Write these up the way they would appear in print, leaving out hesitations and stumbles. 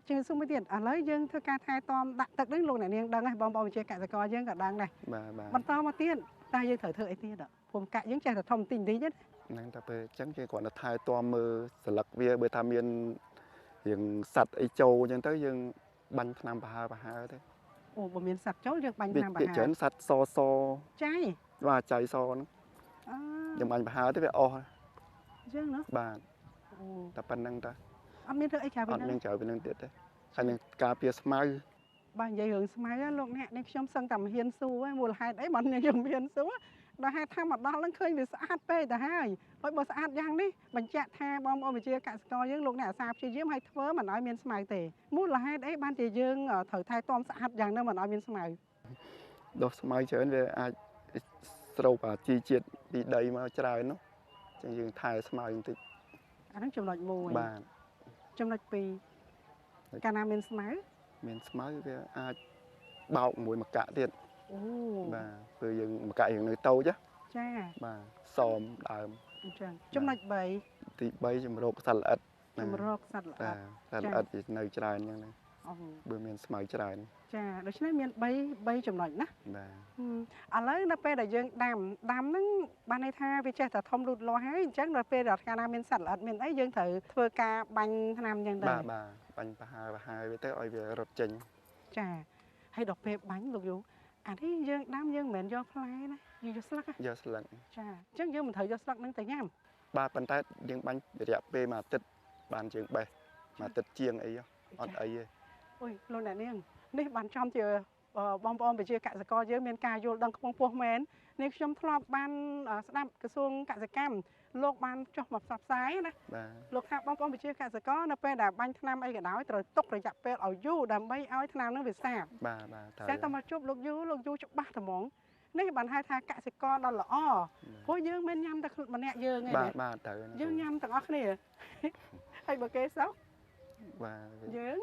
ជំរាបសួរមួយទៀតឥឡូវយើងធ្វើការថែទាំដាក់ទឹកហ្នឹងលោកអ្នកនាងដឹងហើយបងប្អូនជាកសិករយើងក៏ដឹងដែរ បាទបាទ បន្តមកទៀតតើយើងត្រូវធ្វើអីទៀតព្រោះកាក់យើងចេះតែធំតិចតិចណា ហ្នឹងតែពេលអញ្ចឹងគេគ្រាន់តែថែទាំមើលស្លឹកវាបើថាមានរៀងសត្វអីចូលអញ្ចឹងទៅយើងបាញ់ថ្នាំប្រហើប្រហើទៅ អូបើមានសត្វចូលយើងបាញ់ថ្នាំប្រហើ ច្រើនសត្វសស ចៃ បាទចៃសហ្នឹងយើងបាញ់ប្រហើទៅវាអស់ អញ្ចឹងណា បាទ អូ តែប៉ុណ្្នឹងតា អត់មានធ្វើអីក្រៅពី ហ្នឹងអត់មានក្រៅពីហ្នឹងទៀតទេហើយនឹងការពារស្មៅ បាទនិយាយរឿងស្មៅលោកអ្នកនេះខ្ញុំសឹងតែមិនហ៊ានសួរមូលហេតុអីបានខ្ញុំហ៊ានសួរដល់ហេតុថាមកដល់នឹងឃើញវាស្អាតពេកទៅហើយហើយបើស្អាតយ៉ាងនេះបញ្ជាក់ថាបងប្អូនវិជាកសិករយើងលោកអ្នកអាសាព្យាយាមឲ្យធ្វើមិនឲ្យមានស្មៅទេមូលហេតុអីបានជាយើងត្រូវថែទាំស្អាតយ៉ាងហ្នឹងមិនឲ្យមានស្មៅ ដុះស្មៅច្រើនវាអាចស្រូបអាជីជាតិពីដីមកច្រើននោះចឹងយើងថែស្មៅបន្តិច អាហ្នឹងចំណុចមួយ បាទ ចំណុច2កាលណាមានស្មៅ មានស្មៅវាអាចបោកមួយមកកាក់ទៀត អូ បាទពេលយើងមកកាក់យើងនៅតូច ចា បាទសមដើម អញ្ចឹងចំណុច3 ទី3ជំរកសត្វល្អិត ជំរកសត្វល្អិត សត្វល្អិតនៅច្រើនអញ្ចឹងណាបើមានស្មៅច្រើន ចាដូច្នេះមាន3ចំណុចណា បាទ ឥឡូវនៅពេលដែលយើងដាំហ្នឹងបានន័យថាវាចេះតែធំលូតលាស់ហើយអញ្ចឹងដល់ពេលដល់កាលណាមានសត្វល្អិតមានអីយើងត្រូវធ្វើការបាញ់ថ្នាំអញ្ចឹងដែរ បាទបាទបាញ់ប្រហើប្រហើវាទៅឲ្យវារត់ចេញ ចាហើយដល់ពេលបាញ់លោកយូអានេះយើងដាំយើងមិនមែនយកផ្លែណាយើងយកស្លឹក យកស្លឹក ចាអញ្ចឹងយើងមិនត្រូវយកស្លឹកហ្នឹងទៅញ៉ាំ បាទប៉ុន្តែយើងបាញ់រយៈពេលមួយអាទិត្យបានជាងបេះមួយអាទិត្យជាងអីអត់អីទេ អូយលោកអ្នកនាងនេះបានចំជាបងប្អូនប្រជាកសិករយើងមានការយល់ដឹងខ្ពង់ខ្ពស់មែននេះខ្ញុំធ្លាប់បានស្ដាប់ក្រសួងកសិកម្មលោកបានចុះមកផ្សព្វផ្សាយណា បាទ លោកថាបងប្អូនប្រជាកសិករនៅពេលដែលបាញ់ថ្នាំអីក៏ដោយត្រូវទុករយៈពេលឲ្យយូរដើម្បីឲ្យថ្នាំនឹងវាសាប បាទបាទ តែតមកជួបលោកយូលោកយូច្បាស់ត្មងនេះបានហៅថាកសិករដ៏ល្អព្រោះយើងមិនញ៉ាំតែម្នាក់យើងទេ បាទបាទត្រូវ យើងញ៉ាំទាំងអស់គ្នាហើយបើគេសុក បាទ យើង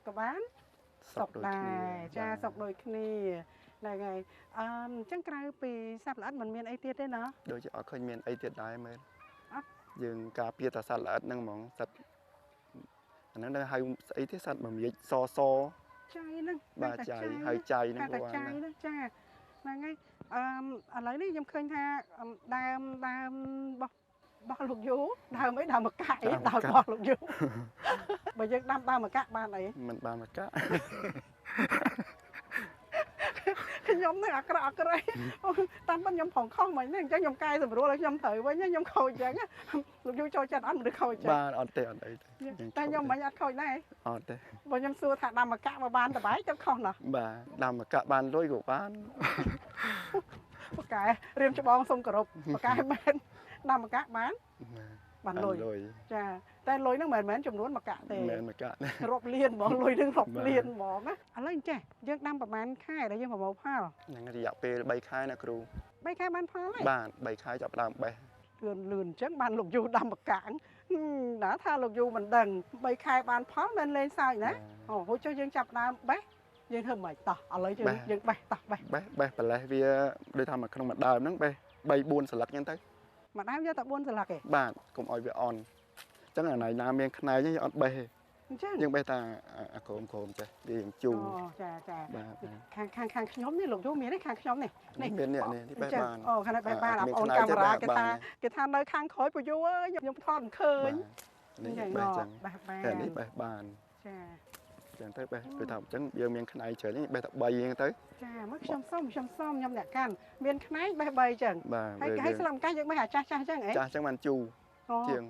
ក៏បានសុកដែរចាសុកដូចគ្នាហ្នឹងហើយអញ្ចឹងក្រៅពីសត្វល្អិតមិនមានអីទៀតទេណា ដូចជាអត់ឃើញមានអីទៀតដែរមែន អត់ យើងការពារតែសត្វល្អិតហ្នឹងហ្មងសត្វអាហ្នឹងដែលហៅស្អីទេសត្វមមាចសស ចៃហ្នឹង បាទចៃហៅចៃហ្នឹង ក៏បានដែរចាហ្នឹងហើយអឺឥឡូវនេះខ្ញុំឃើញថាដើមដើមរបស់លោកយូដើមអីដើមម្កាក់អីដើមរបស់លោកយូបើយើងដាំដើមម្កាក់បានអី មិនបានម្កាក់ ខ្ញុំនឹងអាក្រក់អាក្រៃតាមពិតខ្ញុំប្រងខុសមិញហ្នឹងអញ្ចឹងខ្ញុំកែសម្រួលឲ្យខ្ញុំត្រូវវិញខ្ញុំខូចអញ្ចឹងលោកយូចូលចិត្តអត់ឬខូចចឹង បាទអត់ទេអត់អីទេ តែខ្ញុំមិញអត់ខូចដែរ អត់ទេ បើខ្ញុំសួរថាដាំម្កាក់មកបានតបែកទៅខុសណោះ បាទដាំម្កាក់បានលុយក៏បាន បកែរៀមច្បងសុំគោរពបកែមែនដាំម្កាក់បានបានលុយចាតែលុយហ្នឹងមិនមែនចំនួនម្កាក់ទេ មិនម្កាក់ រាប់លានហ្មងលុយហ្នឹងរាប់លានហ្មងណាឥឡូវចេះយើងដាំប្រហែលខែដែលយើងប្រមូលផល ហ្នឹងរយៈពេល3ខែណាគ្រូ 3ខែបានផលហើយ បាទ3ខែចាប់ដើមបេះ លឿនលឿនអញ្ចឹងបានលោកយូដាំម្កាក់ណាថាលោកយូមិនដឹង3ខែបានផលមិនលេងសើចណាអូហូចចុះយើងចាប់ដើមបេះយើងធ្វើមិនតោះឥឡូវយើងយើងបេះតោះបេះ បេះបេះប្រលេះវាដូចថាមកក្នុងមួយដើមហ្នឹងបេះ3 4សន្លឹកអញ្ចឹងទៅ មួយដើមយកតែ4សន្លឹកឯង បាទកុំឲ្យវាអន់អញ្ចឹងអាណៃណាមានខ្នែងយើងអត់បេះទេ អញ្ចឹង យើងបេះតាអាក្រមក្រមចេះវាយើងជូរ អូចាចា បាទ ខាងខាងខាងខ្ញុំនេះលោកយូមានទេខាងខ្ញុំនេះ នេះមាននេះនេះបេះបាន អូខាងនេះបេះបានបងអូនកាមេរ៉ាគេថាគេថានៅខាងក្រោយពយូអើយខ្ញុំថតមិនឃើញ នេះបេះចឹង បេះបាន តែនេះបេះបាន ចា ចឹងទៅបេះដូចថាអញ្ចឹងយើងមានខ្នែងច្រើនបេះតែ3អញ្ចឹងទៅ ចាមកខ្ញុំសុំខ្ញុំសុំខ្ញុំអ្នកកាន់មានខ្នែងបេះ3ចឹង បាទ ហើយហើយស្លឹកម្កាយើងបេះអាចាស់ចាស់ចឹងអី ចាស់ចឹងបានជូរជាង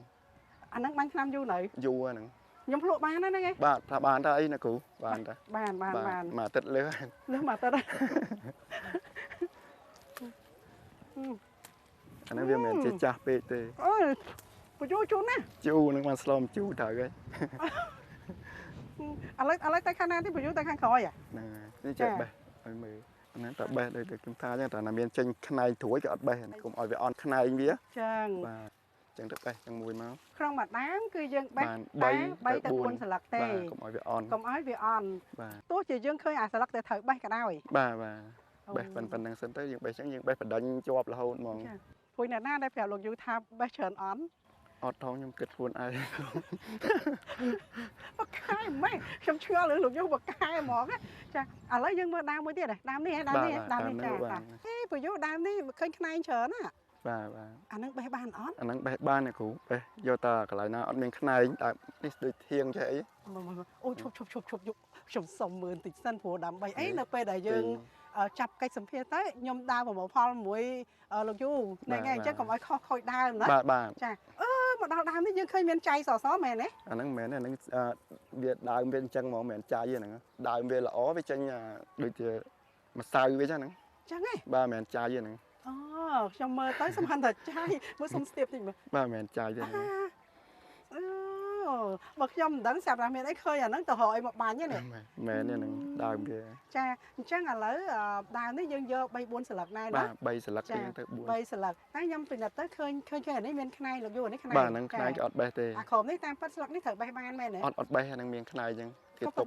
អាហ្នឹងបាញ់ឆ្នាំយូរនៅ យូរហ្នឹង ខ្ញុំភ្លក់បានហ្នឹងឯង បាទថាបានតាអីណាគ្រូបានតា បានបានបាន មួយអាទិត្យលើស លើសមួយអាទិត្យ អាហ្នឹងវាមិនមែនជាចាស់ពេកទេ អូយពយូជូរណាស់ ជូរហ្នឹងបានស្លមជូរត្រូវហើយ ឥឡូវឥឡូវទៅខាងណាទេពយូទៅខាងក្រោយ ហ្នឹងហើយនេះចេះបេះឲ្យមើលហ្នឹងតែបេះដូចតែខ្ញុំថាអញ្ចឹងតែណាមានចេញខ្នែងត្រួយក៏អត់បេះកុំឲ្យវាអន់ខ្នែងវា ចឹង បាទចឹងទៅបេះចឹងមួយមក ក្នុងមួយដើមគឺយើងបេះតែ3ទៅ4សន្លឹកទេ កុំឲ្យវាអន់ កុំឲ្យវាអន់ បាទ ទោះជាយើងឃើញអាសន្លឹកតែត្រូវបេះក៏ដោយ បាទបាទបេះប៉ុណ្្នឹងសិនទៅយើងបេះចឹងយើងបេះបដិញជាប់រហូតហ្មង ព្រោះអ្នកណាដែលប្រាប់លោកយូថាបេះច្រើនអន់ អត់ថងខ្ញុំគិតខ្លួនឯង បកែម៉េចខ្ញុំឈឿលើលោកយូបកែហ្មងចាឥឡូវយើងមើលដើមមួយទៀតដើមនេះដើមនេះដើមនេះចាហេពយុដើមនេះឃើញខ្នែងច្រើនណា បាទបាទ អាហ្នឹងបេះបានអត់ អាហ្នឹងបេះបានណាគ្រូបេះយកតាកន្លែងណាអត់មានខ្នែងដើមនេះដូចធៀងចេះអី អូឈប់ឈប់ឈប់ឈប់ខ្ញុំសុំមើលតិចសិនព្រោះដើម្បីអីនៅពេលដែលយើងចាប់កិច្ចសម្ភារទៅខ្ញុំដើរប្រមូលផលមួយលោកយូហ្នឹងហើយអញ្ចឹងកុំឲ្យខុសខូចដើមណា បាទបាទ ចាអឺមកដល់ដើមនេះយើងឃើញមានចៃសសមែនទេ អាហ្នឹងមែនអាហ្នឹងវាដើមវាអញ្ចឹងហ្មងមិនមែនចៃទេហ្នឹងដើមវាល្អវាចេញដូចជាម្សៅវាចឹងហ្នឹង ចឹងហ៎ បាទមិនមែនចៃទេហ្នឹង អូខ្ញុំមើលទៅសំខាន់ថាចៃមើលសុំស្ទាបតិចមើល បាទមិនមែនចៃទេហ្នឹង អូបើខ្ញុំមិនដឹងស្រាប់តែមានអីឃើញអាហ្នឹងទៅរកអីមកបាញ់ហ្នឹង មែនទេហ្នឹងដើមវា ចាអញ្ចឹងឥឡូវដើមនេះយើងយក3 4សន្លឹកដែរណា បាទ3សន្លឹកយើងទៅ4 3សន្លឹកតែខ្ញុំពិនិត្យទៅឃើញឃើញអានេះមានខ្នែងលោកយូអានេះខ្នែង បាទហ្នឹងខ្នែងគេអត់បេះទេ អាក្រុមនេះតាមពិតស្លឹកនេះត្រូវបេះបានមែនទេ អត់អត់បេះអាហ្នឹងមានខ្នែងអញ្ចឹងគេទុក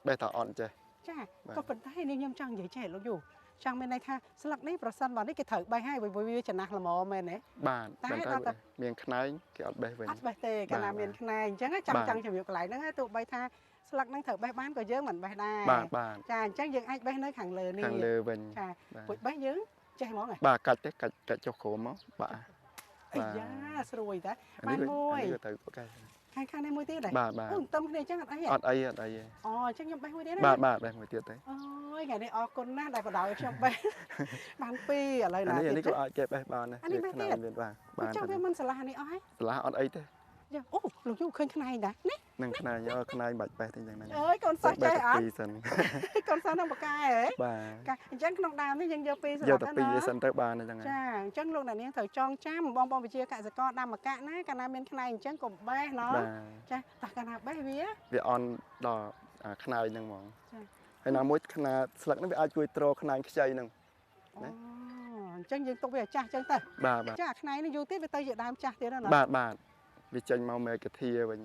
បេះតែអត់ចេះ ចាក៏ប៉ុន្តែនេះខ្ញុំចង់និយាយចេះលោកយូចង់មានន័យថាស្លឹកនេះប្រសិនបើនេះគេត្រូវបេះហើយវាចំណាស់ល្មមមែនទេ បាទតែតែមានខ្នែងគេអត់បេះវិញ អត់បេះទេកាលណាមានខ្នែងអញ្ចឹងចាំចង់ជំរាបកន្លែងហ្នឹងទោះបីថាស្លឹកហ្នឹងត្រូវបេះបានក៏យើងមិនបេះដែរ បាទបាទ ចាអញ្ចឹងយើងអាចបេះនៅខាងលើនេះ ខាងលើវិញ ចាពុជបេះយើងចេះហ្មងហ៎ បាទកាច់ទេកាច់កាច់ចុះក្រោមមកបាទ អាយ៉ាស្រួយតាបានមួយ នេះក៏ត្រូវកែ ខាងខាងនេះមួយទៀតដែរ បាទបាទ អូតឹមគ្នាអញ្ចឹងអត់អី អត់អីអត់អី អូអញ្ចឹងខ្ញុំបេះមួយទៀតណា បាទបាទបេះមួយទៀតទេ អូយថ្ងៃនេះអរគុណណាស់ដែលបដៅឲ្យខ្ញុំបេះបានពីរឥឡូវណា នេះនេះក៏អាចគេបេះបានដែរ នេះខ្នែង មានបាទបាទ ចង់វាមិនឆ្លាស់នេះអស់ហើយ ឆ្លាស់អត់អីទេ យ៉ាអូលោកយូឃើញខ្នែងដែរនេះ នឹងខ្នែងអើខ្នែងបាច់បេះទេយ៉ាងណា អើយកូនសិស្សចេះអត់ សិនក ូនសិស្សនឹងបកែហ៎ បាទ អញ្ចឹងក្នុងដើមនេះយើងយកពីរ យកតែពីរសិនទៅបានអញ្ចឹង ចាអញ្ចឹងលោកអ្នកនាងត្រូវចងចាំបងបងវិជាកសិករដាំម្កាក់ណាកាលណាមានខ្នែងអញ្ចឹងកុំបេះណោះចាតែកាលណាបេះវា វាអន់ដល់ខ្នែងហ្នឹងហ្មងចាហើយណាមួយខ្នាស្លឹកហ្នឹងវាអាចជួយទ្រខ្នែងខ្ចីហ្នឹង ណាអញ្ចឹងយើងទុកវាឲ្យចាស់អញ្ចឹងទៅ បាទបាទ ចាខ្នែងនេះយូរទៀតវាទៅជាដើមចាស់ទៀតណា បាទបាទវាចេញមកមេកាធាវិញ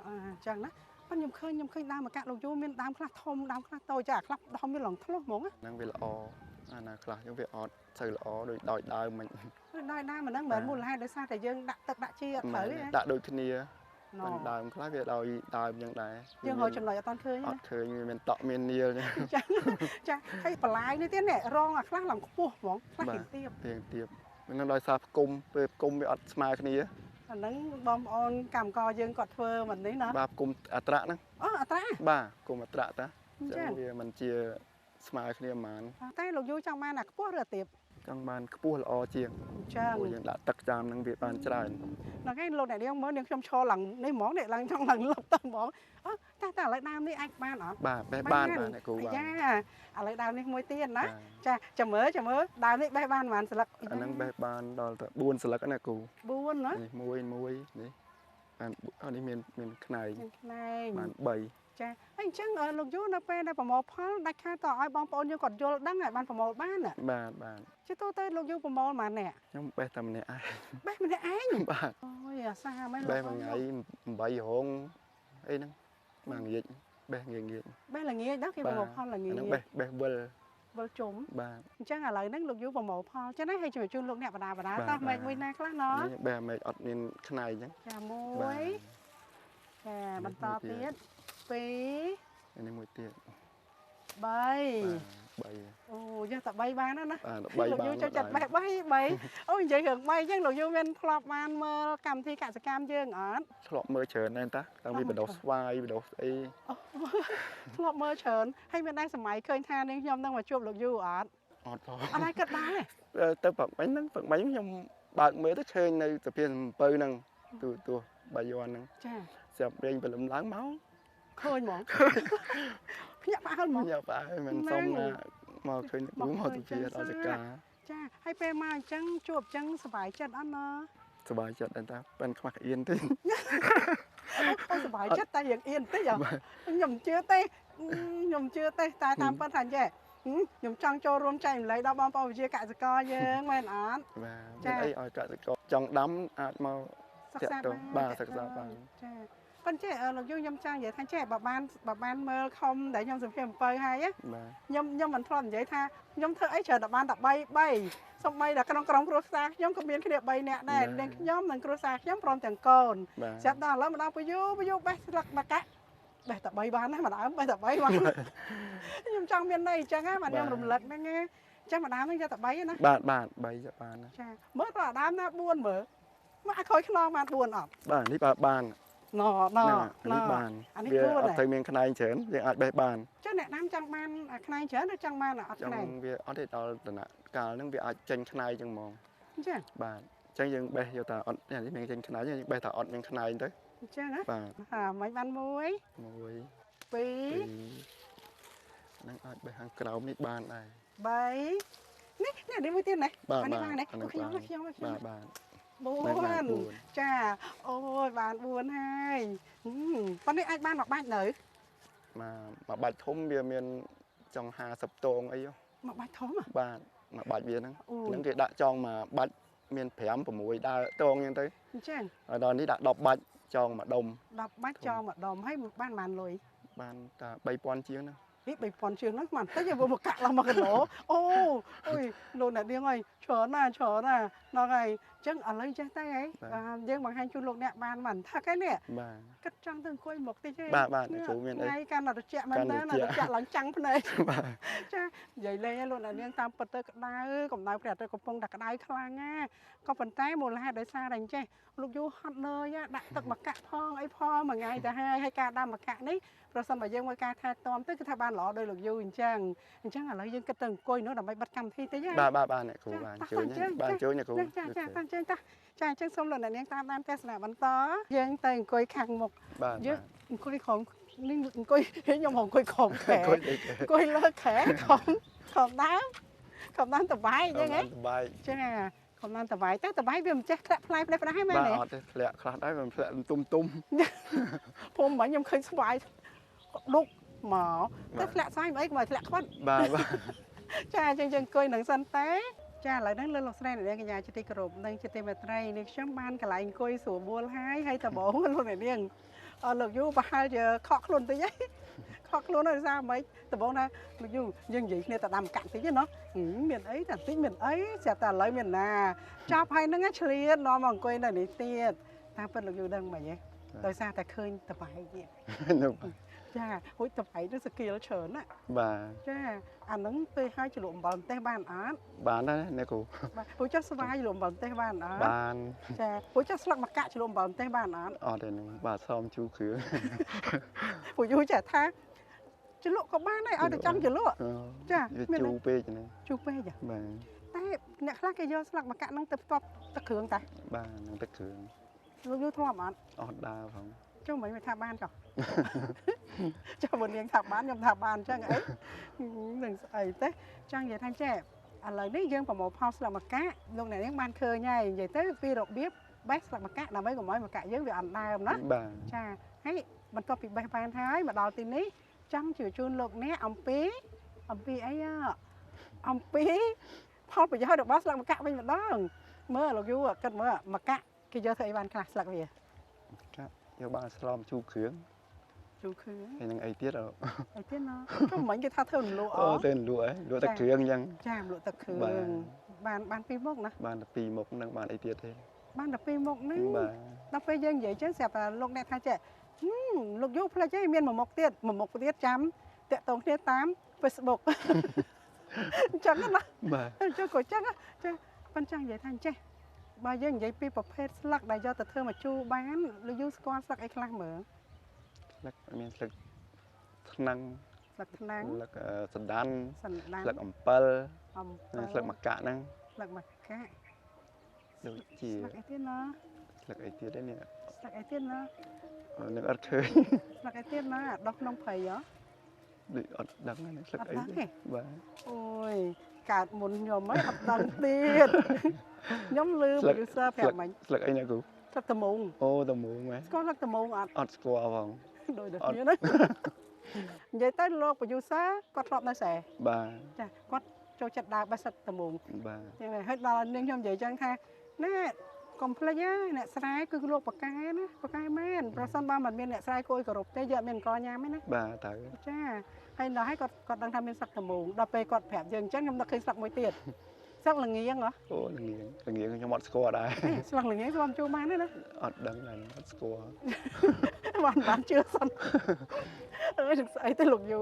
អញ្ចឹងណាប៉ុន្តែខ្ញុំឃើញខ្ញុំឃើញដើមម្កាក់លោកយូមានដើមខ្លះធំដើមខ្លះតូចចាខ្លះធំវាឡើងធ្លុះហ្មង ហ្នឹងវាល្អអាណាខ្លះវាអត់សូវល្អដូចដោយដើមមិន ដោយដើមហ្នឹងមិនមែនមូលហេតុដោយសារតែយើងដាក់ទឹកដាក់ជីអត់ត្រូវទេ ដាក់ដូចគ្នាមិនដើមខ្លះវាដោយដើមយ៉ាងដែរ យើងរកចំណុចអត់ទាន់ឃើញ អត់ឃើញមានតក់មាននាល ចឹងចាហើយបន្លាយនេះទៀតនេះរងអាខ្លះឡើងខ្ពស់ហ្មងខ្លះរៀងទាប រៀងទាបហ្នឹងដោយសារផ្គុំពេលផ្គុំវាអត់ស្មើគ្នា អាហ្នឹងបងប្អូនកម្មករយើងគាត់ធ្វើមិននេះណា បាទផ្គុំអត្រាហ្នឹង អូអត្រា បាទផ្គុំអត្រាតាចឹងវាមិនជាស្មើគ្នាហ្មង តែលោកយូចង់បានអាខ្ពស់ឬអាទាប ចង់បានខ្ពស់ល្អជាង ចឹង យើងដាក់ទឹកចាំហ្នឹងវាបានច្រើន ហ្នឹងហើយលោកអ្នកនាងមើលនាងខ្ញុំឈរឡើងនេះហ្មងនេះឡើងចង់ឡើងលុបទៅហ្មងអូតែតែឥឡូវដើមនេះអាចបានអត់ បាទបេះបានបាទអ្នកគ្រូបាទ ចាឥឡូវដើមនេះមួយទៀតណាចាចាំមើលចាំមើលដើមនេះបេះបានប៉ុន្មានស្លឹក អាហ្នឹងបេះបានដល់ទៅ4ស្លឹកណាគ្រូ 4ណា នេះមួយមួយនេះបានអានេះមានមានខ្នែង មានខ្នែង បាន3 ចាហើយអញ្ចឹងលោកយូនៅពេលដែលប្រមូលផលដាច់ខាតតឲ្យបងប្អូនយើងគាត់យល់ដឹងឲ្យបានប្រមូលបាន បាទបាទ ជាទូទៅលោកយូប្រមូលប៉ុន្មានអ្នក ខ្ញុំបេះតែម្នាក់ឯង បេះម្នាក់ឯង បាទ អូយអាសាមែន បេះមួយថ្ងៃ8រោងអីហ្នឹងមួយងាកបេះងាកងាក បេះល្ងាចដល់គេប្រមូលផលល្ងាច ហ្នឹងបេះបេះវិល វិលជុំ បាទ អញ្ចឹងឥឡូវហ្នឹងលោកយូប្រមូលផលចឹងណាហើយជួយជូនលោកអ្នកបដាបដាតោះមេឃមួយណាខ្លះណោះ បេះមេឃអត់មានខ្នែងអញ្ចឹង ចាមួយចាបន្តទៀត2 នេះមួយទៀត 3 3អូយកតែ3បានណា បាទ3បាន លោកយូចូលចិត្តបេះ3 3អូនិយាយរឿង3អញ្ចឹងលោកយូមានធ្លាប់បានមើលកម្មវិធីកសិកម្មយើងអត់ ធ្លាប់មើលច្រើនដែរតាតាំងពីបដោះស្វាយបដោះស្អី ធ្លាប់មើលច្រើនហើយមានដែរសម័យឃើញថានាងខ្ញុំនឹងមកជួបលោកយូអត់ អត់ផង អត់ដែរគិតបានទេ ទៅព្រឹកមិញហ្នឹងព្រឹកមិញខ្ញុំបើកមើលទៅឃើញនៅសភាសំពៅហ្នឹងទូទស្សន៍បាយ័នហ្នឹង ចា ស្រាប់រៀងព្រលឹមឡើងមក ឃើញហ្មងភ្ញាក់ផ្អើលហ្មង ភ្ញាក់ផ្អើលមិនសុំណាមកឃើញមកទៅជាដល់ចកា ចាហើយពេលមកអញ្ចឹងជួបអញ្ចឹងសប្បាយចិត្តអត់ណា សប្បាយចិត្តដែរតាប៉ិនខ្វះក្អៀនទេ អូសប្បាយចិត្តតែរៀងអៀនតិចខ្ញុំជឿទេខ្ញុំជឿទេតែតាមពិតថាចេះខ្ញុំចង់ចូលរួមចែកម្លែកដល់បងប្អូនវិជាកសិករយើងមែនអត់ បាទមានអីឲ្យកសិករចង់ដាំអាចមក សិក្សាបាន បាទសិក្សាបាន ចាប៉ុន្តែលោកយូខ្ញុំចង់និយាយថាចេះបើបានមើលខំដែលខ្ញុំសម្ភារអំពៅហើយខ្ញុំមិនធ្លាប់និយាយថាខ្ញុំធ្វើអីច្រើនតែបានតែ3 3 សូម្បីតែក្នុងក្រុមគ្រួសារខ្ញុំក៏មានគ្នា3នាក់ដែរនាងខ្ញុំនិងគ្រួសារខ្ញុំព្រមទាំងកូនស្រាប់ដល់ឥឡូវមកដល់ពយូពយូបេះស្លឹកមកកាក់បេះតែ3បានណាម្ដងបេះតែ3បានខ្ញុំចង់មានន័យអញ្ចឹងណាបាទខ្ញុំរំលឹកហ្នឹងណាអញ្ចឹងម្ដងហ្នឹងយកតែ3ណាបាទបាទ3យកបានណាចាមើលដល់អាដើមណា4មើលមកអាក្រោយខ្នងបាន4អត់បាទនេះបាទបានណណណនេះបានវាអត់ទៅមានខ្នែងច្រើនយើងអាចបេះបានចុះអ្នកដាំចង់បានខ្នែងច្រើនឬចង់បានអត់ខ្នែងវាអត់ទេដល់ដំណាក់កាលហ្នឹងវាអាចចេញខ្នែងចឹងហ្មងអញ្ចឹងបាទអញ្ចឹងយើងបេះយកតែអត់នេះមានចេញខ្នែងយើងបេះតែអត់មានខ្នែងទៅអញ្ចឹងណាបាទហាមិនបាន1 1 2 នឹងអាចបេះខាងក្រោមនេះបានដែរ3នេះនេះមួយទៀតណាអានេះបាននេះខ្ញុំខ្ញុំបាទបាទ 4ចាអូយបាន4ហើយប៉ុន្តែអាចបានមួយបាច់នៅមួយបាច់ធំវាមានចង់50តងអីមួយបាច់ធំបាទមួយបាច់វាហ្នឹងហ្នឹងគេដាក់ចងមួយបាច់មាន5 6ដើរតងអញ្ចឹងទៅអញ្ចឹងដល់នេះដាក់10បាច់ចងមួយដុំ10បាច់ចងមួយដុំហើយបានប៉ុន្មានលុយបានតែ3000ជាងហ្នឹងនេះ3000ជាងហ្នឹងមិនតិចទេមកកាក់ឡើង1គីឡូអូអុយលោកអ្នកនាងអើយច្រើនណាស់ច្រើនណាស់ហ្នឹងហើយអញ្ចឹងឥឡូវចេះតែហីយើងបង្ហាញជូនលោកអ្នកបានមិនថាគេនេះបាទគិតចង់ទៅអង្គុយមុខតិចទេបាទបាទគ្រូមានអីថ្ងៃកាន់តែត្រជាក់មែនតើត្រជាក់ឡើងចាំងភ្នែកបាទចានិយាយលេងលោកអ្នកនាងតាមពិតទៅក្តៅកម្ដៅព្រះអាទិត្យកំពុងតែក្តៅខ្លាំងណាក៏ប៉ុន្តែមូលហេតុដោយសារតែអញ្ចេះលោកយូហត់នឿយដាក់ទឹកមកកាក់ផងអីផងមួយថ្ងៃទៅហើយហើយការដាំមកកាក់នេះប្រសិនបើយើងមកការថែទាំទៅគឺថាបានល្អដោយលោកយូអញ្ចឹងអញ្ចឹងឥឡូវយើងគិតទៅអង្គុយនោះដើម្បីបិទកម្មវិធីតិចបាទបាទបាទអ្នកគ្រូបាទអញ្ជើញបាទអញ្ជើញអ្នកគ្រូចាចាអញ្ជើញតាចាអញ្ចឹងសូមលោកអ្នកនាងតាមដានទស្សនាបន្តយើងទៅអង្គុយខាងមុខយើងអង្គុយក្រោមនេះអង្គុយខ្ញុំអង្គុយក្រោមខែអង្គុយលើខែក្រោមក្រោមដើមក្រោមដើមតបាយអញ្ចឹងហ៎តបាយចាក្រោមដើមតបាយតែតបាយវាមិនចេះធ្លាក់ផ្លែផ្លែផ្ដាស់ហ្នឹងមែនទេបាទអត់ទេធ្លាក់ខ្លះដែរវាធ្លាក់ទុំទុំព្រោះមិញខ្ញុំឃើញស្វាយដុកមកតែធ្លាក់ស្វាយមិនអីកុំឲ្យធ្លាក់ខ្វិតបាទបាទចាអញ្ចឹងយើងអង្គុយនឹងសិនតែចាឥឡូវហ្នឹងលើលោកស្រីអ្នកនាងកញ្ញាជាទីគោរពនិងជាទីមេត្រីនេះខ្ញុំបានកន្លែងអង្គុយស្រួលបួលហើយហើយដំបូងលោកអ្នកនាងលោកយូប្រហែលជាខកខ្លួនតិចហីខកខ្លួនដោយសារមិនដំបូងថាលោកយូយើងនិយាយគ្នាតែដាំកាក់តិចណាមានអីតែតិចមានអីស្រាប់តែឥឡូវមានណាចប់ហើយហ្នឹងឆ្លៀតនាំមកអង្គុយនៅនេះទៀតតាមពិតលោកយូដឹងមិនហ៎ដោយសារតែឃើញតបាយទៀតចាហួចតបៃនឹងសកៀលច្រើនណាបាទចាអាហ្នឹងពេលហើយជ្រលក់អំបិលម្ទេសបានអត់បានដែរអ្នកគ្រូបាទព្រោះចុះស្វាយជ្រលក់អំបិលម្ទេសបានអត់បានចាព្រោះចុះស្លឹកមកកាក់ជ្រលក់អំបិលម្ទេសបានអត់អត់ទេនឹងបាទសមជូរគ្រឿងព្រោះយូរចាថាជ្រលក់ក៏បានដែរឲ្យតែចង់ជ្រលក់ចាមានជូរពេកហ្នឹងជូរពេកបាទតែអ្នកខ្លះគេយកស្លឹកមកកាក់ហ្នឹងទៅផ្ទាប់ទឹកគ្រឿងតាបាទនឹងទឹកគ្រឿងលោកយូរធ្លាប់អត់អត់ដើរផងចុះមិនថាបានចុះចុះបើនាងថាបានខ្ញុំថាបានអញ្ចឹងអីនឹងស្អីទេចង់និយាយថាចេះឥឡូវនេះយើងប្រមូលផលស្លឹកម្កាក់លោកអ្នកនាងបានឃើញហើយនិយាយទៅពីរបៀបបេះស្លឹកម្កាក់ដើម្បីកុំឲ្យម្កាក់យើងវាអន់ដើមណាបាទចាហើយបន្ទាប់ពីបេះបានហើយមកដល់ទីនេះចង់ជម្រាបជូនលោកអ្នកអំពីអីអំពីផលប្រយោជន៍របស់ស្លឹកម្កាក់វិញម្ដងមើលលោកយូគិតមើលម្កាក់គេយកធ្វើអីបានខ្លះស្លឹកវាកាក់យកបានស្លមជូរគ្រឿងជូរគ្រឿងហើយនឹងអីទៀតអីទៀតណាចុះមិញគេថាធ្វើលក់អូធ្វើលក់ហ៎លក់ទឹកគ្រឿងអញ្ចឹងចាលក់ទឹកគ្រឿងបានពីរមុខណាបានតែពីរមុខនឹងបានអីទៀតទេបានតែពីរមុខហ្នឹងបាទដល់ពេលយើងនិយាយអញ្ចឹងស្រាប់តែលោកអ្នកថាចេះលោកយូផ្លេចឯងមានមួយមុខទៀតមួយមុខទៀតចាំតាក់ទងគ្នាតាម Facebook អញ្ចឹងណាបាទអញ្ចឹងក៏អញ្ចឹងចាប៉ុន្តែចង់និយាយថាអញ្ចេះបើយើងនិយាយពីប្រភេទស្លឹកដែលយកទៅធ្វើមកជូរបានលោកយូស្គាល់ស្លឹកអីខ្លះមើលស្លឹកមានស្លឹកថ្នាំងស្លឹកថ្នាំងស្លឹកសណ្ដានស្លឹកអំពិលស្លឹកម្កាក់ហ្នឹងស្លឹកម្កាក់ដូចជាស្លឹកអីទៀតណាស្លឹកអីទៀតទេនេះស្លឹកអីទៀតណានឹងអត់ឃើញស្លឹកអីទៀតណាដោះក្នុងព្រៃហ៎ដូចអត់ដឹងណាស្លឹកអីបាទអូយកើតមុនខ្ញុំហីអត់ដឹងទៀតខ្ញុំលឺ producer ប្រាប់មិញស្លឹកអីណាគ្រូស្លឹកតមងអូតមងមែនស្គាល់ស្លឹកតមងអត់អត់ស្គាល់ផងដូចតែគ្នាណានិយាយទៅលោក producer គាត់ធ្លាប់នៅស្រែបាទចាគាត់ចូលចិត្តដើរបេះស្លឹកតមងបាទចឹងហើយដល់នាងខ្ញុំនិយាយចឹងថាណែកុំភ្លេចណាអ្នកស្រែគឺលោកប៉ាកែណាប៉ាកែមែនប្រសិនបើមិនមានអ្នកស្រែគួយគោរពទេយើងអត់មានអង្គញ៉ាំទេណាបាទត្រូវចាហើយដល់ហើយគាត់ដឹងថាមានស្លឹកតមងដល់ពេលគាត់ប្រាប់យើងអញ្ចឹងខ្ញុំនឹកឃើញស្លឹកមួយទៀត ស្លឹកល្ងៀងហ៎ អូល្ងៀងល្ងៀងខ្ញុំអត់ស្គាល់ដែរ ស្លឹកល្ងៀងស្គាល់ជួបានទេណា អត់ដឹងដែរអត់ស្គាល់ បានបានជឿសិនអើយនឹងស្អីទៅលោកយូ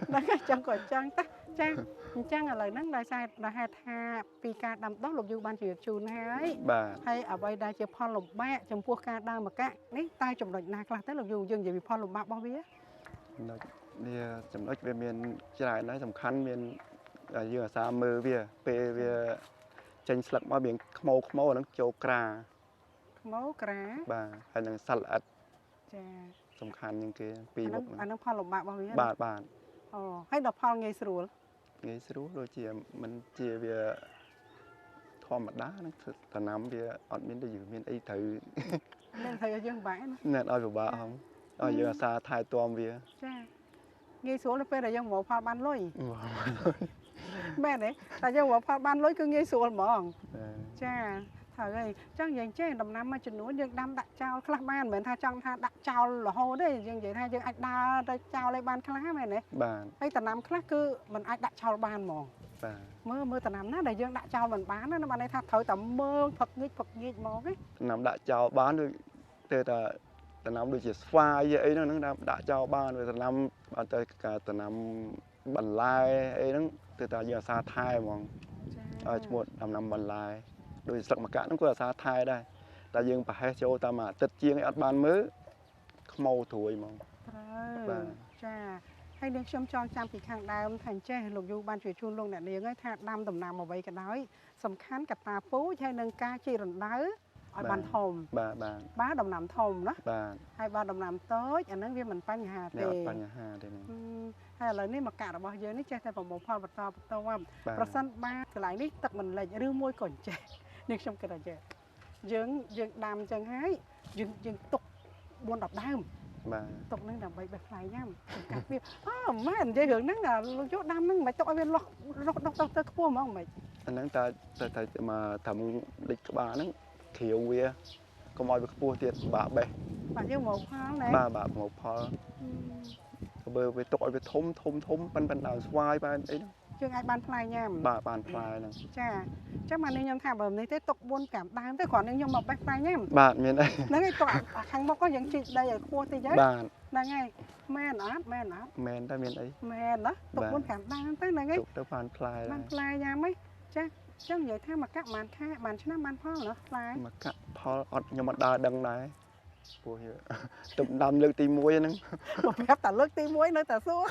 ហ្នឹងហើយចឹងក៏ចឹងតាចាអញ្ចឹងឥឡូវហ្នឹងដោយសារដោយហេតុថាពីការដាំដុះលោកយូបានជម្រាបជូនហើយ បាទ ហើយអ្វីដែលជាផលលំបាកចំពោះការដើមម្កាក់នេះតើចំណុចណាខ្លះទៅលោកយូយើងនិយាយពីផលលំបាករបស់វា ចំណុចវាចំណុចវាមានច្រើនដែរសំខាន់មានយើងអាសាមើលវាពេលវាចេញស្លឹកមកមានខ្មោខ្មោអាហ្នឹងចូលក្រា ខ្មោក្រា បាទហើយនឹងសត្វល្អិត ចា សំខាន់ជាងគេពីរ អា មុខ ហ្នឹងអាហ្នឹងផលលំបាករបស់វាណា បាទបាទ អូហើយដល់ផលងាយស្រួល ងាយស្រួលដូចជាមិនជាវាធម្មតាហ្នឹងដំណាំវាអត់មានដូចជាមានអីត្រូវ មានត្រូវឲ្យយើងបាក់ណា ណែឲ្យពិបាកហងឲ្យយើងអាសាថែទាំវា ចាងាយស្រួលនៅពេលដែលយើងប្រមូលផលបានលុយមែនទេតែយើងប្រមូលផលបានលុយគឺងាយស្រួលហ្មង ចាត្រូវហើយអញ្ចឹងយ៉ាងចេះដំណាំមួយចំនួនយើងដាំដាក់ចោលខ្លះបានមិនមែនថាចង់ថាដាក់ចោលរហូតទេយើងនិយាយថាយើងអាចដើរទៅចោលឲ្យបានខ្លះមែនទេ បាទ ហើយដំណាំខ្លះគឺมันអាចដាក់ចោលបានហ្មង បាទ មើលមើលដំណាំណាដែលយើងដាក់ចោលមិនបានណាបានន័យថាត្រូវតែមើលផឹកងាកផឹកងាកហ្មងណា ដំណាំដាក់ចោលបានដូចទៅតែដំណាំដូចជាស្វាយអីហ្នឹងហ្នឹងដាក់ចោលបានវាដំណាំបានទៅការដំណាំបន្លែអីហ្នឹងទៅតែយើងអាសាថែហ្មង ចា ឲ្យឈ្មោះដំណាំបន្លែដូចស្លឹកម្កាក់ហ្នឹងក៏អាសាថែដែរតែយើងប្រហែសចូលតាមមួយអាទិត្យជាងអីអត់បានមើលខ្មោត្រួយហ្មង ត្រូវ បាទ ចាហើយនាងខ្ញុំចងចាំពីខាងដើមថាអញ្ចេះលោកយូបានជួយជូនលោកអ្នកនាងហើយថាដាំដំណាំអ្វីក៏ដោយសំខាន់កត្តាពូជហើយនឹងការជីរណ្ដៅឲ្យបានធំ បាទបាទ បើដំណាំធំណា បាទ ហើយបើដំណាំតូចអាហ្នឹងវាមិនបញ្ហា នេះ ទេ អត់បញ្ហាទេនេះ ហឹមហើយឥឡូវនេះមកកាក់របស់យើងនេះចេះតែប្រមូលផលបន្តបន្ត បាទ ប្រសិនបើកន្លែងនេះទឹកមិនលិចឬមួយក៏អញ្ចេះនេះខ្ញុំគិតថាចេះយើងយើងដាំអញ្ចឹងហើយយើងយើងទុក4 10ដើម បាទ ទុកហ្នឹងដើម្បីបេះផ្លែញ៉ាំចំកាត់វាអូម៉ែនិយាយរឿងហ្នឹងណាលោកយកដាំហ្នឹងមិនទុកឲ្យវាលាស់រស់ដុះដុះទៅខ្ពស់ហ្មងមិន អាហ្នឹងតើតែតែមកត្រឹមលិចក្បាលហ្នឹងគ្រាវវាកុំឲ្យវាខ្ពស់ទៀតបាក់បេះ បាទយើងមកផលណា បាទបាទមកផលបើវាទុកឲ្យវាធំធំធំប៉ិនប៉ិនដើមស្វាយបានអីហ្នឹង យើងអាចបានផ្លែញ៉ាំ បាទបានផ្លែហ្នឹង ចាអញ្ចឹងមកនេះខ្ញុំថាបើមិននេះទេទុក4 5ដើមទៅគ្រាន់តែខ្ញុំមកបេះផ្លែញ៉ាំ បាទមានអី ហ្នឹងហើយទុកអាខាងមុខក៏យើងជីកដីឲ្យខ្ពស់តិចទៅ បាទ ហ្នឹងហើយមែនអត់មែនអត់ មែនតែមានអី មែនណាទុក បាទ 4 5ដើមទៅហ្នឹងហើយ ទុកទៅបានផ្លែ បានផ្លែញ៉ាំហីចាអញ្ចឹងនិយាយថាមកកាក់បានខែបានឆ្នាំបានផលណាផ្លែ មកកាក់ផលអត់ខ្ញុំអត់ដើរដឹងដែរព្រោះ ទុកដាំលើកទី1ហ្នឹង បើប្រាប់តែលើកទី1នៅតែសួរ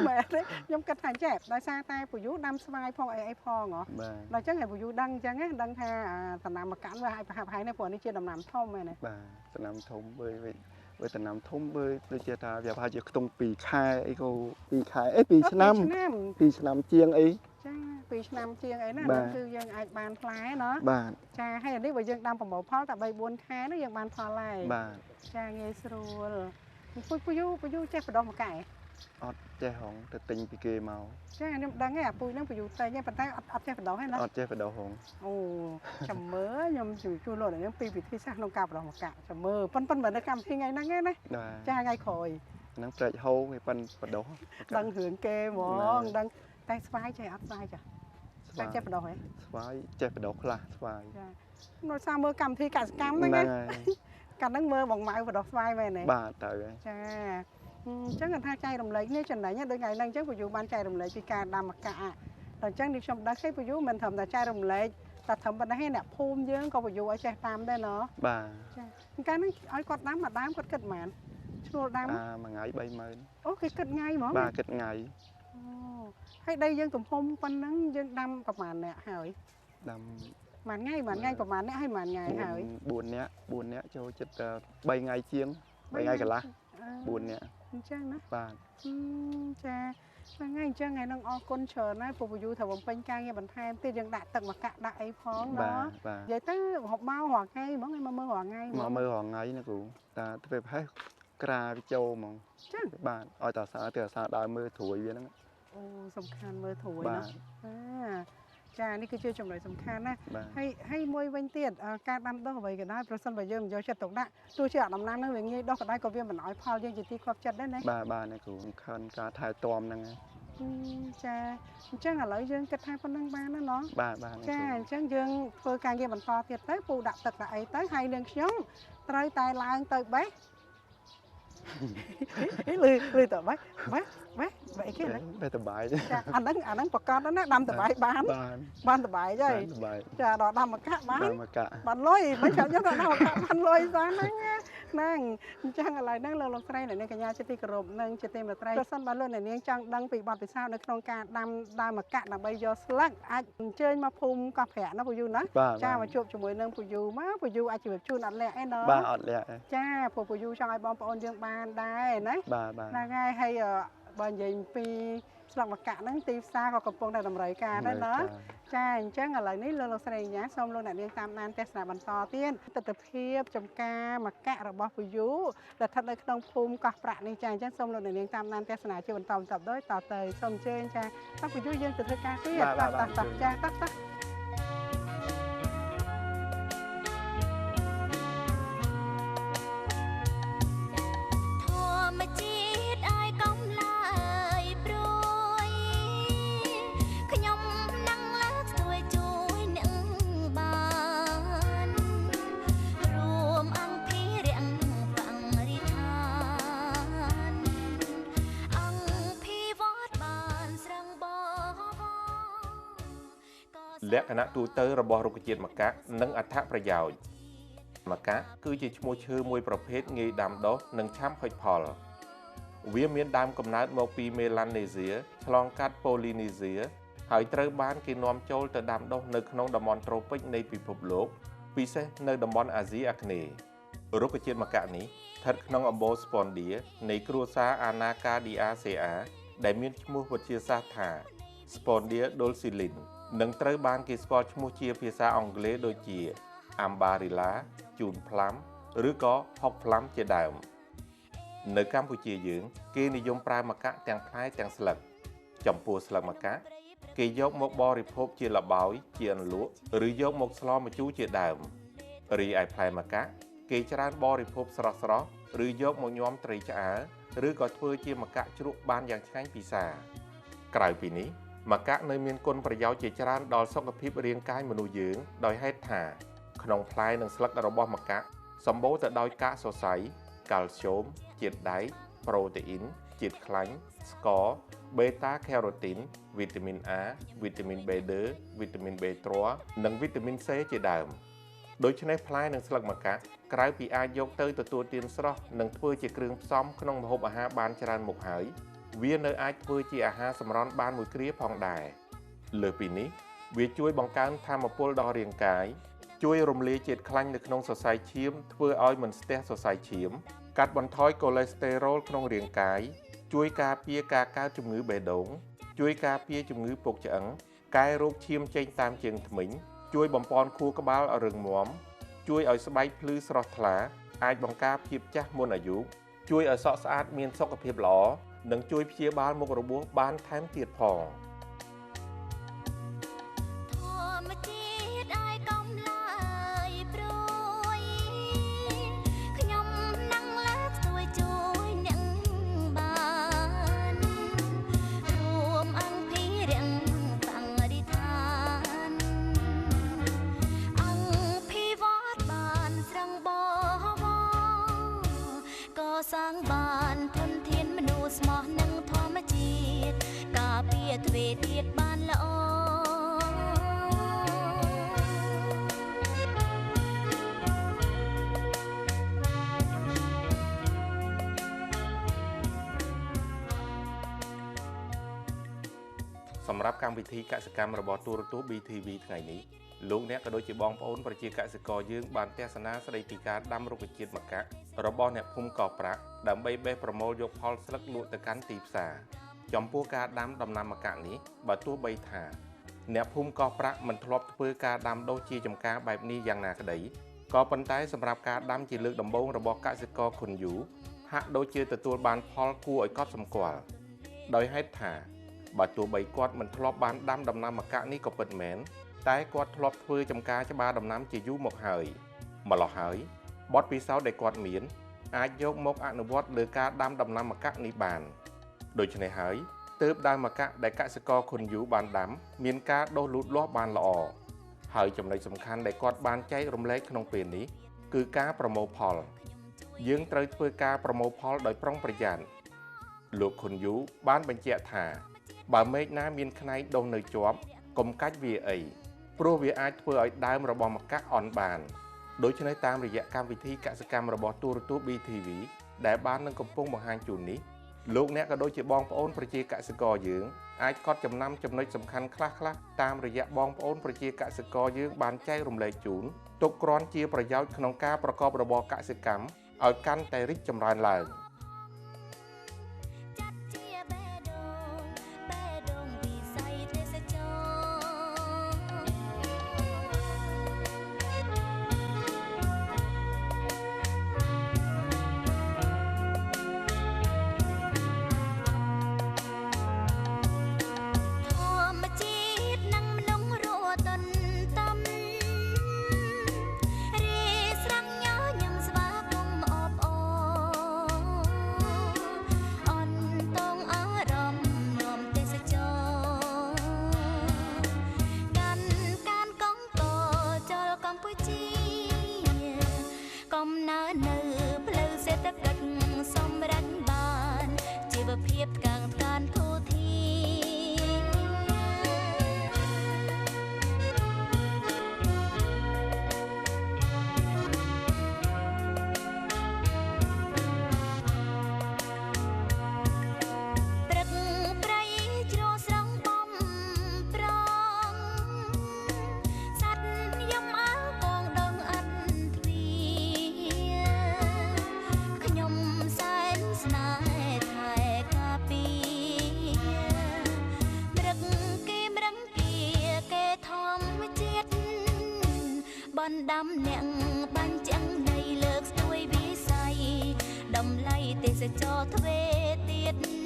មែនទេខ្ញុំគិតថាចេះដោយសារតែពូយូដាំស្វាយផងអីអីផងហ៎ បាទ ដល់អញ្ចឹងឲ្យពូយូដឹងអញ្ចឹងណាដឹងថាអាដំណាំមកកាក់វាឲ្យប្រហាក់ប្រហែលនេះព្រោះនេះជាដំណាំធំហ្នឹងណា បាទដំណាំធំបើបើបើដំណាំធំបើដូចជាថាវាប្រហែលជាខ្ទង់2ខែអីក៏2ខែអី2ឆ្នាំ ឆ្នាំ 2ឆ្នាំជាងអី ចា2ឆ្នាំជាងអីណា បាទ ហ្នឹងគឺយើងអាចបានផ្លែណោះ បាទ ចាហើយអានេះបើយើងដាំប្រមូលផលតែ3 4ខែនោះយើងបានផលហើយ បាទ ចាងាយស្រួលពូជពូយូពូយូចេះបដោះមកកែ អត់ចេះហងទៅទិញពីគេមក ចាខ្ញុំដឹងហើយអាពូជហ្នឹងពូយូតែងហើយប៉ុន្តែអត់អត់ចេះបដោះទេណា អត់ចេះបដោះហង អូចាំមើលខ្ញុំជួយជួយលោកអ្នកនាងពីវិធីសាស្ត្រក្នុងការបដោះមកកាក់ចាំមើលប៉ុនប៉ុនបើនៅកម្មវិធីថ្ងៃហ្នឹងឯណា បាទ ចាថ្ងៃក្រោយ ហ្នឹងព្រែកហូរគេប៉ិនបដោះ ដឹងរឿងគេហ្មងដឹងតែស្វាយចេះអត់ស្វាយចា ស្ ស្វា វាយ យចេះបដោះហ៎ ស្វាយចេះបដោះខ្លះស្វាយ ចានៅសារមើលកម្មវិធីកសិកម្មហ្នឹងណា ហើយ កាលហ្នឹងមើលបងម៉ៅបដោះស្វាយមែនទេ បាទត្រូវហើយ ចាអញ្ចឹងគាត់ថាចែករំលែកនេះចំណេញណាដូចថ្ងៃហ្នឹងអញ្ចឹងពូយូបានចែករំលែកពីការដាំម្កាក់ដល់អញ្ចឹងនេះខ្ញុំដឹងហើយពូយូមិនត្រឹមតែចែករំលែកតែត្រឹមប៉ុណ្ណេះទេអ្នកភូមិយើងក៏ពូយូឲ្យចេះតាមដែរណោះ បាទ ចាកាលហ្នឹងឲ្យគាត់ដាំមួយដើមគាត់គិតប៉ុន្មានឈ្នួលដាំ អាមួយថ្ងៃ30000 អូគេគិតថ្ងៃហ្មង បាទគិតថ្ងៃ អូហើយដីយើងទំហំប៉ុណ្ណឹងយើងដាំប្រហែលអ្នកហើយ ដាំ មួយថ្ងៃមួយថ្ងៃប្រហែលអ្នកហើយមួយថ្ងៃហើយ 4នាក់4នាក់ចូលចិត្ត3ថ្ងៃជាង3ថ្ងៃកន្លះ4នាក់ អញ្ចឹងណា បាទ ចាហ្នឹងហើយអញ្ចឹងថ្ងៃហ្នឹងអរគុណច្រើនណាស់ពូពូយូត្រូវបំពេញការងារបន្ថែមទៀតយើងដាក់ទឹកមកកាក់ដាក់អីផង បា ណោះ ទបាទ និយាយទៅហូបមករាល់ថ្ងៃហ្មងឲ្យមកមើលរាល់ថ្ងៃហ្ម មក ង មើលរាល់ថ្ងៃណាគ្រូតាធ្វើប្រហែសក្រាវាចូលហ្មង ចឹង បាទឲ្យតាសាទៅអាសាដើរមើលត្រួយវាហ្នឹង អូសំខាន់មើលត្រួយ បា ណោះ ទ ចានេះគឺជាចំណុចសំខាន់ណា បាទ ហើយហើយមួយវិញទៀតការដាំដុះអ្វីក៏ដោយប្រសិនបើយើងមិនយកចិត្តទុកដាក់ទោះជាអាដំណាំហ្នឹងវាងាយដុះក៏ដោយក៏វាមិនឲ្យផលយើងជាទីគាប់ចិត្តដែរណា បាទបាទណាគ្រូសំខាន់ការថែទាំហ្នឹងឯង ចាអញ្ចឹងឥឡូវយើងគិតថាប៉ុណ្្នឹងបានណាណោះ បាទបាទ ចាអញ្ចឹងយើងធ្វើការងារបន្តទៀតទៅពូដាក់ទឹកដាក់អីទៅហើយនឹងខ្ញុំត្រូវតែឡើងទៅបេះលឺលឺតបេះបេះបេះបេះអីគេណា បេះតបាយ ចាអាហ្នឹងអាហ្នឹងប្រកាសណាដាំតបាយបានបានតបាយហើយចាដល់ដាំម្កាក់បានបានលុយមិនចាំខ្ញុំដល់ដាំម្កាក់បានលុយបានហ្នឹងហ្នឹងអញ្ចឹងឥឡូវហ្នឹងលោកលោកស្រីអ្នកនាងកញ្ញាជាទីគោរពនិងជាទីមេត្រីប្រសិនបើលោកអ្នកនាងចង់ដឹងពីបទពិសោធន៍នៅក្នុងការដាំដើមម្កាក់ដើម្បីយកស្លឹកអាចអញ្ជើញមកភូមិកោះប្រាក់ណាពូយូណាចាមកជួបជាមួយនឹងពូយូមកពូយូអាចជម្រាបជូនអត់លាក់ឯណោះ បាទអត់លាក់ ចាព្រោះពូយូចង់ឲ្យបងប្អូនយើងបានដែរណា បាទបាទ ហ្នឹងហើយហើយបើនិយាយពីស្លឹកម្កាក់ហ្នឹងទីផ្សារក៏កំពុងតែតម្រូវការដែរណាចាអញ្ចឹងឥឡូវនេះលោកលោកស្រីញ៉ាសូមលោកអ្នកនាងតាមដានទស្សនាបន្តទៀតទិដ្ឋភាពចំការម្កាក់របស់ពូយូដែលស្ថិតនៅក្នុងភូមិកោះប្រាក់នេះចាអញ្ចឹងសូមលោកអ្នកនាងតាមដានទស្សនាជាបន្តបន្ទាប់ដោយតទៅសូមអញ្ជើញចាតោះពូយូយើងទៅធ្វើការទៀតតោះតោះចាតោះតោះ លក្ខណៈទូទៅរបស់រុក្ខជាតិម្កាក់និងអត្ថប្រយោជន៍ម្កាក់គឺជាឈ្មោះឈើមួយប្រភេទងាយដាំដុះនិងឆាំហុចផលវាមានដើមកំណើតមកពីមេឡានេស៊ីឆ្លងកាត់ប៉ូលីនេស៊ីហើយត្រូវបានគេនាំចូលទៅដាំដុះនៅក្នុងតំបន់ត្រូពិកនៃពិភពលោកពិសេសនៅតំបន់អាស៊ីអាគ្នេយ៍រុក្ខជាតិម្កាក់នេះស្ថិតក្នុងអំបូរស្ពនឌៀនៃគ្រួសារអាណាកាឌីអាសេអាដែលមានឈ្មោះវិទ្យាសាស្ត្រថា Spondia dulcilin និងត្រូវបានគេស្គាល់ឈ្មោះជាភាសាអង់គ្លេសដូចជា Ambarella ជូនផ្លាំឬក៏ហុកផ្លាំជាដើមនៅកម្ពុជាយើងគេនិយមប្រើម្កាក់ទាំងផ្លែទាំងស្លឹកចំពោះស្លឹកម្កាក់គេយកមកបរិភោគជាល្បោយជាអន្លក់ឬយកមកស្លម្ជូរជាដើមរីឯផ្លែម្កាក់គេច្រើនបរិភោគស្រស់ៗឬយកមកញ៉ាំត្រីឆ្អើរឬក៏ធ្វើជាម្កាក់ជ្រក់បានយ៉ាងឆ្ងាញ់ពិសាក្រៅពីនេះម្កាក់នៅមានគុណប្រយោជន៍ជាច្រើនដល់សុខភាពរាងកាយមនុស្សយើងដោយហេតុថាក្នុងផ្លែនិងស្លឹករបស់ម្កាក់សម្បូរទៅដោយកាកសរសៃកាល់ស្យូមជាតិដែកប្រូតេអ៊ីនជាតិខ្លាញ់ស្ករបេតាខារ៉ូទីនវីតាមីន A វីតាមីន B2 វីតាមីន B3 និងវីតាមីន C ជាដើមដូច្នេះផ្លែនិងស្លឹកម្កាក់ក្រៅពីអាចយកទៅទទួលទានស្រស់និងធ្វើជាគ្រឿងផ្សំក្នុងម្ហូបអាហារបានច្រើនមុខហើយវានៅអាចធ្វើជាអាហារសម្រន់បានមួយគ្រាផងដែរលើសពីនេះវាជួយបង្កើនថាមពលដល់រាងកាយជួយរំលាយជាតិខ្លាញ់នៅក្នុងសរសៃឈាមធ្វើឲ្យមិនស្ទះសរសៃឈាមកាត់បន្ថយកូលេស្តេរ៉ុលក្នុងរាងកាយជួយការពារការកើតជំងឺបេះដូងជួយការពារជំងឺពុកឆ្អឹងកែរោគឈាមចេញតាមជើងធ្មេញជួយបំប៉នខួរក្បាលឲ្យរឹងមាំជួយឲ្យស្បែកភ្លឺស្រស់ថ្លាអាចបង្ការភាពចាស់មុនអាយុជួយឲ្យសក់ស្អាតមានសុខភាពល្អនិងជួយព្យាបាលមុខរបួសបានថែមទៀតផងធម្មជាតិឲ្យកុំឡើយព្រួយខ្ញុំនឹងលើកស្ទួយជួយអ្នកបានរួមអង្គភិរៈបរិស្ថានអង្គភិវត្តបានស្រង់បវរកសាងបានធនធានមនុស្សស្មោះនឹងធម្មជាតិការពារទ្វេទៀតបានល្អសម្រាប់កម្មវិធីកសិកម្មរបស់ទូរទស្សន៍ BTV ថ្ងៃនេះលោកអ្នកក៏ដូចជាបងប្អូនប្រជាកសិករយើងបានទស្សនាស្ដីពីការដាំរុក្ខជាតិម្កាក់របស់អ្នកភូមិកោះប្រាក់ដើម្បីបេះប្រមូលយកផលស្លឹកលក់ទៅកាន់ទីផ្សារចំពោះការដាំដំណាំម្កាក់នេះបើទោះបីថាអ្នកភូមិកោះប្រាក់មិនធ្លាប់ធ្វើការដាំដុះជាចំការបែបនេះយ៉ាងណាក្តីក៏ប៉ុន្តែសម្រាប់ការដាំជាលើកដំបូងរបស់កសិករខុនយូហាក់ដូចជាទទួលបានផលគួរឲ្យកត់សម្គាល់ដោយហេតុថាបើទោះបីគាត់មិនធ្លាប់បានដាំដំណាំម្កាក់នេះក៏ពិតមែនតែគាត់ធ្លាប់ធ្វើចំការច្បារដំណាំជាយូរមកហើយម្ល៉េះហើយបទពិសោធន៍ដែលគាត់មានអាចយកមកអនុវត្តលើការដាំដំណាំម្កាក់នេះបានដូច្នេះហើយ ទើបដើមម្កាក់ដែលកសិករខុនយូបានដាំមានការដុះលូតលាស់បានល្អហើយចំណុចសំខាន់ដែលគាត់បានចែករំលែកក្នុងពេលនេះគឺការប្រមូលផលយើងត្រូវធ្វើការប្រមូលផលដោយប្រុងប្រយ័ត្នលោកខុនយូបានបញ្ជាក់ថាបើមែកណាមានខ្នែងដុះនៅជាប់កុំកាច់វាអីព្រោះវាអាចធ្វើឲ្យដើមរបស់ម្កាក់អន់បានដូច្នេះតាមរយៈកម្មវិធីកសិកម្មរបស់ទូរទស្សន៍ BTV ដែលបាននឹងកំពុងបង្ហាញជូននេះលោកអ្នកក៏ដូចជាបងប្អូនប្រជាកសិករយើងអាចកត់ចំណាំចំណុចសំខាន់ខ្លះៗតាមរយៈបងប្អូនប្រជាកសិករយើងបានចែករំលែកជូនទុកគ្រាន់ជាប្រយោជន៍ក្នុងការប្រកបរបរកសិកម្មឲ្យកាន់តែរីកចម្រើនឡើង ដាំអ្នកបាញ់ចឹងនៃលើកស្ទួយវិស័យតម្លៃទេសចរទ្វេទៀត។